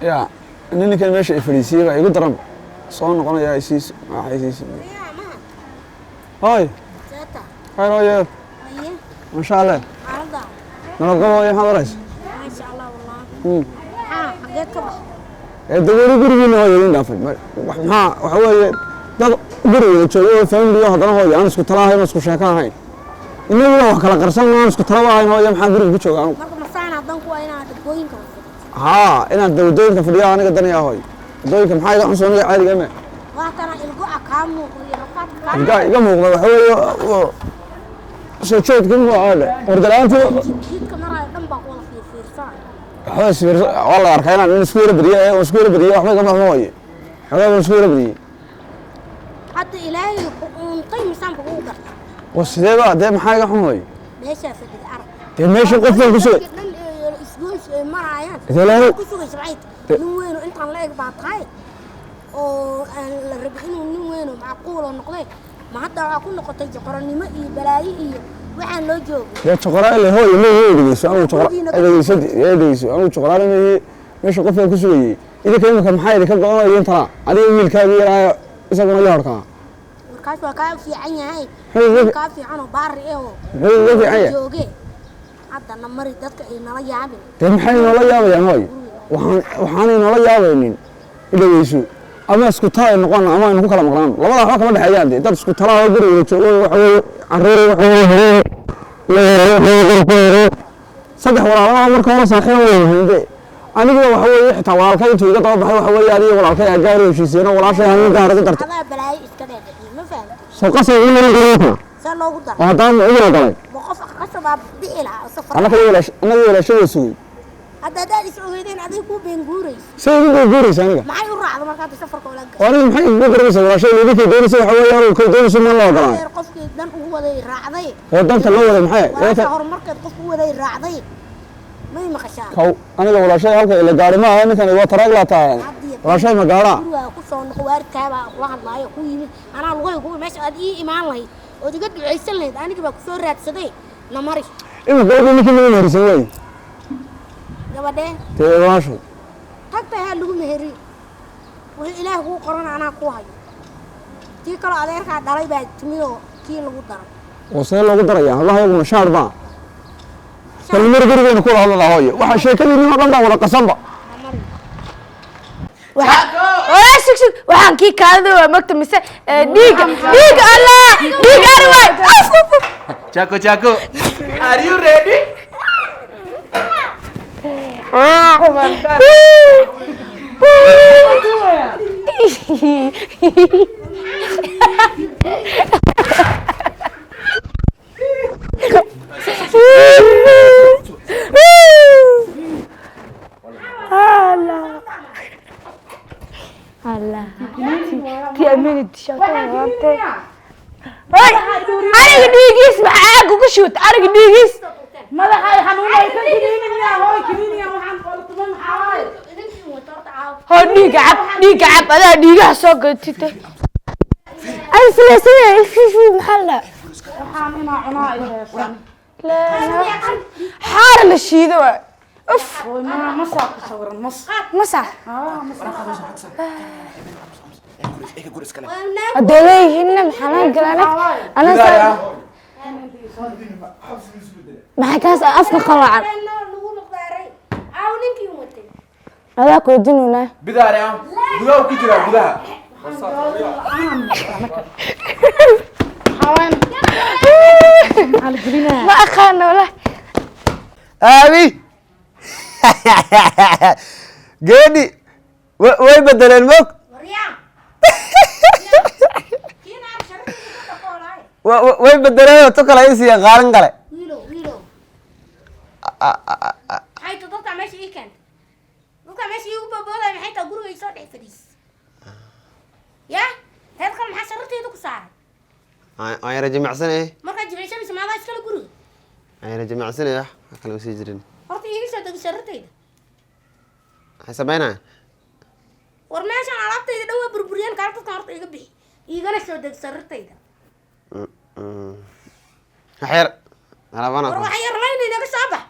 Ya ninkan meesha ay fadhiisiyey baa igu daran soo noqonaya isiis waxay isiis. Hoy khayr hooye, masha Allah, nabad qabo hooye. Maxaad waraysa? Ee dawali gurigiina hooyo idin dhaafay. Maxaa waxa weeye, dad guri wada jooga oo family oo haddana hooyo aan isku tala ahayn oo isku sheeko ahayn, inaguna wax kala qarsan, aan isku tala ahayn. Hooyo, maxaa guriga ku jooga anugu? Haa, inaan wadooyinka fadhiyo aniga danaya hooyo. Wadooyinka maxaa iga xunso aniga caadiga me ilgaa iga muuqda? Waxa weeye soo jeedka muxuu ahaa hordalaantii waxba isfiirso. Waa la arkaa inaan isku yara badiye, oo isku yara badiye. Waxba igama xumo hooye, xogaa baan isku yara badiyey. Hadda Ilaahay ku uuntay misaanka kugu garta. Oo sidee ba dee? Maxaa iga xun hooye? Meeshaa fadhida arag. Dee meesha qof baan ku sugay. Dadkii dhan ee isgoys ay maraayaan. Dee ku sugaysa maxay tahay? Nin weyn oo intaan la eg baa tahay oo aan la rabin inuu nin weyn oo macquul oo noqday. Ma hadda waxaa ku noqotay joqoranimo iyo balaayo iyo waxaan loo joogo. Dee joqoraa ile hooyo ma iga dhegeyso anigu joqora dhegeyso, dhegeyso, anigu joqoraana ma ihi. Meesha qof baan ku sugayey. Idinka imika maxaa idinka go-an oo idin talaa? Adiga wiilkaagu yaraayo isaguna yoorkaa. Markaas waa kaa fiican yahay. Muxuu kaa fiican oo baari eh oo muxuu iga fiican yahay? Jooge haddana mari dadka ay nala yaabin. Dee maxay noola yaabayaan hooyo? Waxaanay noola yaabaynin, dhegeyso, ama isku tala ay noqon ama aynu ku kala maqnaan, labada waxba kama dhexeeyaan. Dee dad isku talaa oo guriga wada joogo, waxa weeye carruur, waxa weeye saddex walaalaha marka hore saaxiib way yihiin. De aniguna waxa weeye xitaa walaalkay intuu iga daba baxay, waxa weeye adiga walaalkay aa gaar u heshiisiyeen oo walaashay hanin gaar ugu dartay. Adaa balaayo iska dheedhiciye, ma fahamtay? Soo qasay ugu marin karaa. See loogu daray? Oo haddana iguna galay. Ma qof qasabaa bixi lahaa oo safar? Annaka walaash annaga walaashada sugay. Hadda haddaad is ogeydeen aday kuu beenguurayso. Say igu guuraysa aniga? Maxay u raacda marka hadda safarka ula oo aniga maxay igu garanaysa walaashay? Idinkay doonaysa waxa weeye anigu kay doonaysa maan la ogolaan. Reer qofkii dan ugu waday raacday. Oo danta loo waday maxay? Walaasha horumarkeed qofku u waday raacday, may maqashaa? Kaw aniga walaashay halka ila gaari ma aha. Ninkan waa taraag laa tahay, walaashay ma gaadhaa? Gurigaa ku soo noqo, waalidkaabaa kula hadlaayo ku yimid. Anaa lugay ku meesha aad ii imaan lahayd ood iga ducaysan lahayd, anigii baa kusoo raadsaday, na mari. Imika gabadhii ninkii lagu meherisan wey. Gabadhee? Dee walaashay. Tagta haa lagu meheriyo, wixii Ilaah kuu qoran anaa kuu hayo. Tii kaloo adeerkaa dhalay baa timi oo kii lagu daray. Oo see loogu daraya? Hablaha iyaguna shaar baa bal mar gurigeena ku wada hadlanaa hooyo. Waxaa sheekadiinii oo dhan baa wada qasanba. Na mari. Walaa, sug sug, waxaan kii kaadida waa magta mise dhiiga dhiiga Allah dhiiga ari waay. Af, af, af. Chaco, Chaco. Are you ready? Allah Allah, ti amini dishaata. Hey, ariga dhiigiis maxaa aag ugu shuut ariga dhiigiis? Madaxa xanuunay kan kiniiniya hooy, kiniiniya waxaan wala tuman maxaa waaye? Idinkii wata horta caawa. Hoo, dhiiga cab, dhiiga cab, adaa dhiigaha soo gatita ay sile fifi maxaa la Waxaan inaa cunaa ay heesaan. Xaar la shiido waay, uf. Hooy, ma masaa ku sawiran mas? Masa. Aa, mas. Hadday leeyihiinna maxaa laga galaa ana? Maxay kaas afka qaloocan? Lagu noqdaaray caawa ninkii watay. Adaa koodinuna. Bidaare ah. Gudaha ku jira gudaha. Xawaan maxaa la gelinaa? Ma aqaano walahi. Aabi geedhi way bedeleen mog. Waryaa kiina ar sharaftiisa ku dhaqoolaay. Way bedeleen oo tu kale ii siiya qaalin kale. Wiilow, wiilow, maxay ta dadka meesha ii keentay? Dadka meesha iigu boobooday maxay taa? Guriga ii soo dhex fadhiis ya reer kale, maxaa sharafteeda ku saaray? Waan yara jimacsanay. Markaad jimicsanaysa maadaa iskale guriga? Waan yara jimacsanay, wax kale usii jirin. Horta iiga soo dego sharafteeda. Maxay sameynaya? War meeshan alaabtayda dhan waa burburiyeen kaala dadkan. Horta iga bixi, iigana soo deg sariirtayda. Wax yar alaabana. War waxaan yarlayna, inaga soo bax.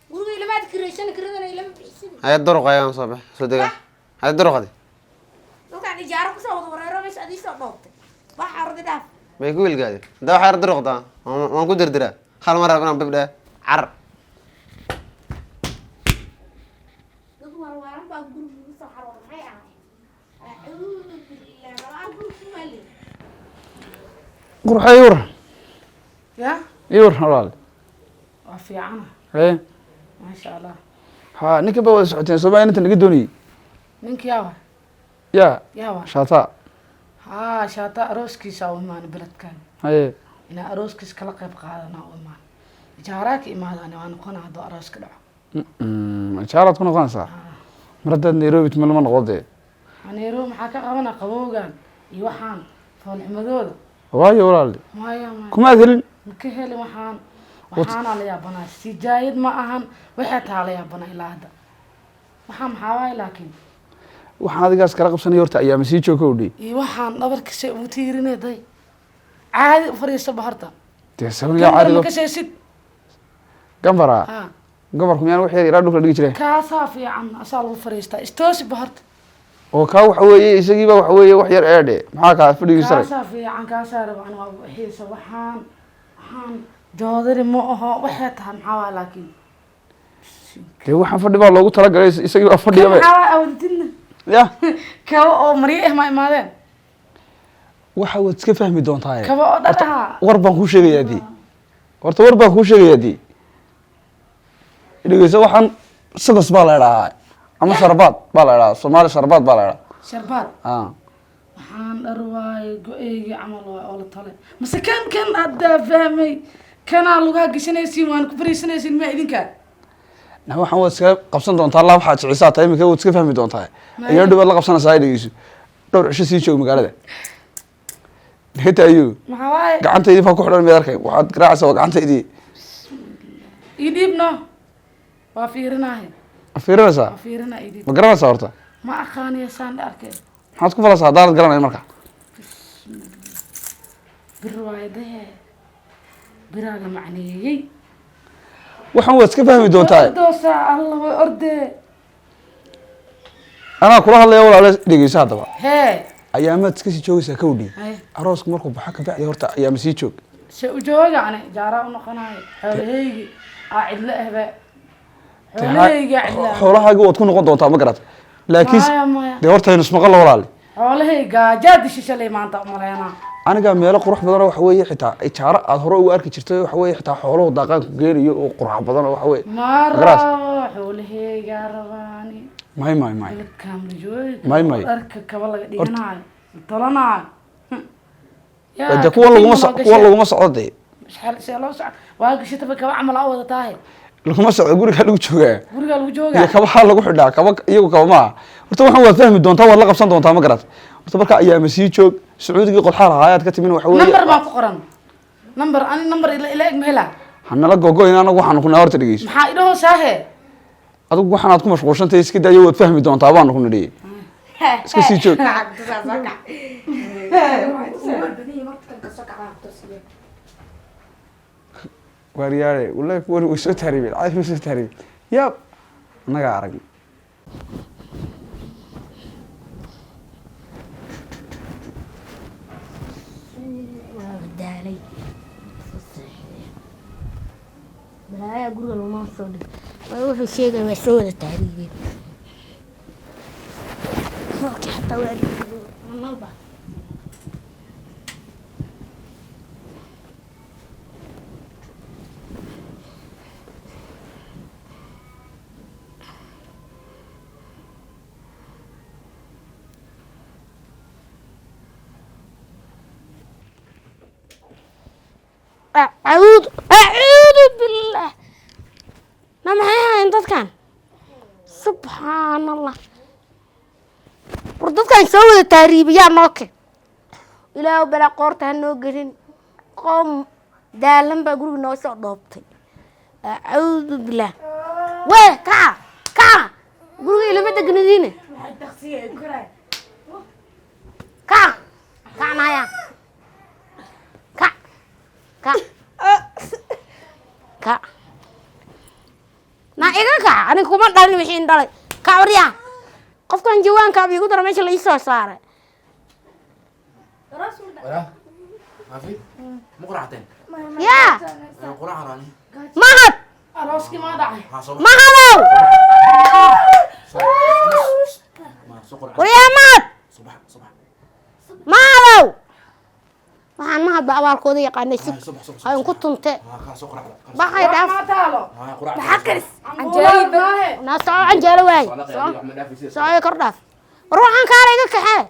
Guriga ilamaad kiraysan kiradana ilama bixisin. Haya duruq ayaan soo bax soo dega. Haya duruqadi. Dadkaan ijaaro kusoo wada wareero meesha adii soo dhoobtay. Wax ardi dhaaf. May ku wilgaadi. Hadda waxaa yar duruqdaa. Waan ku dirdiraa. Hal mar inaan bibdhe. Car. Dad waarwaaran baa guriga ugu soo xarooday, maxay ahayd? Acuudu billah, malaa guriga ku maalin. Qurxa, ii waran. Ya. Ii waran, walaal. Waa fiicana. Ee. Maasha Allah. Ha, ninka ba wada socoteen Soomaaliya inta naga doonayay. Ninki yaawa? Ya. Yaawa? Shaataa. Haa, shaata arooskiisa u imaan beledkan. Haye. Inaa arooskiisa kala qayb qaadana u imaan, ijaaraa ka imaadaan, waa noqona hadduu arooska dhaco. Jaaraad ku noqonaysaa mar haddaad Nairobi timi, lama noqo dee. Nairobi maxaa ka qabana? Qabowgan iyo waxaan foolxumadooda. Waayo, walaal. Maya, maya. Kumaad helin. Ma ka helin. Waxaan waxaanaa la yaabanaa, sijaayad ma ahan, waxay tahaa la yaabanaa ilaa hadda. Waxaa maxaa waaye laakiin? Waxaan adigaas kala qabsanaya horta ayaama sii jooga udhi. Iyo waxaan dhabarka se ugu tiirinay, day caadi u fadhiisaba horta. Dee sabniga Gambar ma caadiga ka sheesid? Gambara. Ha. Gambarku miyaan wax yar yaraa dhulka dhigi jireen? Kaasaa fiican, asaa lagu fadhiistaa, istoosiba horta. Oo kaa waxa weeye isagiiba waxa weeye wax yar eedhe, maxaa kaa fadhigii saray? Kaasaa fiican, kaasaa rabaan, waa xiisa. Waxaan joodari ma aho, waxay tahay maxaa waaye laakiin? Dee waxaan fadhi baa loogu talagalay, isagii baa fadhiyaba. Maxaa waaye awadidna? Ya. Kaba oo maryo eh ma imaadeen? Waxa waad iska fahmi doontaa. Kaba oo dhar ahaa. War baan kuu sheegayaa dii horta, war baan kuu sheegayaa dii, dhegeyso. Waxaan sagos baa la idhahaa ama sharbaad baa la idhahaa, Soomaali sharbaad baa la idhahaa. Sharbaad. Ah. Waxaan dhar waaye, go-eygii camal waay oo la tolay, mase kan haddaa fahmay, kanaa lugaha gashanaysiin, waan ku fariisanaysiin, ma idinka? Na waxaan waad iska qabsan doontaa laa, waxaad jicisaa tahay iminka, waad iska fahmi doontaa. Ayaa dhow waad la qabsanaysaa. Dhegeyso, dhowr cisho sii joog magaalada heta ayuu. Maxaa waaye? Gacantaydii baa ku xidhan, mid arkay waxaad garaacaysaa waa gacantaydii. Ii dhiibno, waa fiirinahay. Ma fiirinaysaa? Waa fiirinaa, ii dhiib. Ma garanaysaa horta? Ma aqaaniyo, saan arkay. Maxaad ku falaysaa haddaanad garanayn marka? Bir waaye dee, biraa la macneeyey. Waxaan waad iska fahmi doontaa. Ordoosaa alla, way ordee. Anaa kula hadlaya, walaale, dhegeyso haddaba. Hee. Ayaamaad iska sii joogaysaa kawdhi. Haye. Aroosku markuu baxo kabacdi horta ayaama sii joog. Se u jooga? Ani jaaraa u noqonayo, xoolahaygi aa cidlo ahbe, xoolahaygi aa cidlo ah. Xoolahaaga waad ku noqon doontaa, ma garata, laakiin Maya, maya. Dee horta aynu ismaqallo, walaale. Xoolahaygi gaajaa dishay shalay, maanta umaleynaa. Aniga meelo qurux badan oo waxa weeye xitaa ijaaro aad hore ugu arki jirtay, waxa weeye xitaa xooluhu daaqaanku geenayo oo qurux badan oo waxa weeye Ma Garaas. rabo, xoolahaygaa rabaani. May, may, may. Beledkaan la joogi. May, may. Dharka kaba laga dhiganaayo, la tolanaayo. De kuwan laguma kuwan laguma socdo dee. See loo socdo? Waa gashataba kaba camal aa wadataahe. Laguma socdo, gurigaa lagu joogaa. Gurigaa lagu Iyo joogaa. Kabaha lagu xidhaa kaba, iyagu kaba maaha horta. Waxaan waad fahmi doontaa, waad la qabsan doontaa, ma garat horta. Marka ayaama sii joog, Sacuudigii qolxaa lahaa ayaad ka timin, waxa weeye. Number baa ku qoran, number ani number ila eg ma helaa? Hanala gogoyn, anagu waxaanu kunaa horta dhegeyso. Maxaa idhaho saahe? Adigu waxaan aad ku mashquulshantahay iska daayo, waad fahmi doontaa baanu ku nidhi, iska sii joog. Lacagta soo kac. Waqtigan kasoo kacdaa kutusiyo. Waaryaale, wallahi kuwani way soo taariibeen, caadi way soo taariibeen, yaab annagaa aragnay. Waa daalay. Balaayaa guriga laguma soo dhig. Waa wuxuu sheegay, waa soo wada tahriibeen. Noolkii xataa waa nalba. أعوذ بالله، ما maxay ahayn dadkan? Subxaan Allah, war dadkan soo wada taariibiyaa nooke. Ilaahu balaa qoorta ha noo gelin. Qoom daalan baa guriga noo soo dhoobtay. Acuudu billaah. Wee kaca, kaca, guriga ilama degnadiine. Kaca, kac naya, kac, kac, kac na. Aniga kuma dhalin wixiin dhalay. Kac waryaa, qofkan jawaankaaba igu dara meesha la ii soo saaray. Wala ma fi ma quracteen? Yaa. Qurac rani. Mahad. Arooskii maa dhacay? Ha soo. Mahadow. Ma soo qurac. Waryaa Mahad. Subax subax. Mahadow, waxaan Mahad ba abaalkooda yaqaanay si Subax subax. ay ku tunte. Ha ka soo qurac. Baxay, dhaaf. Maa taalo. Ha qurac. Maxaa karis? Canjeero maahe. Naa soco, canjeelo waay. Soco, soco, kor dhaaf. War waxaan kaala iga kaxee.